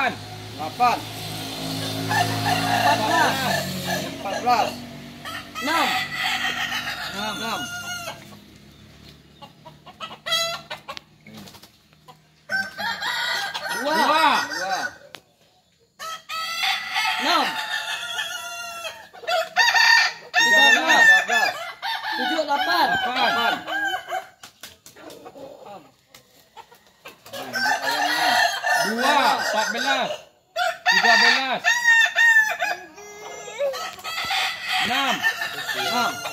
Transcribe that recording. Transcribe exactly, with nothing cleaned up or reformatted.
Lapan. Empat belas. Empat belas. Enam. Enam. Enam. Dua. Dua. Dua. Enam. Tiga belas. Tiga belas. Tujuh, lapan. Lapan. Dua, empat belas. Tiga belas. Enam. Enam.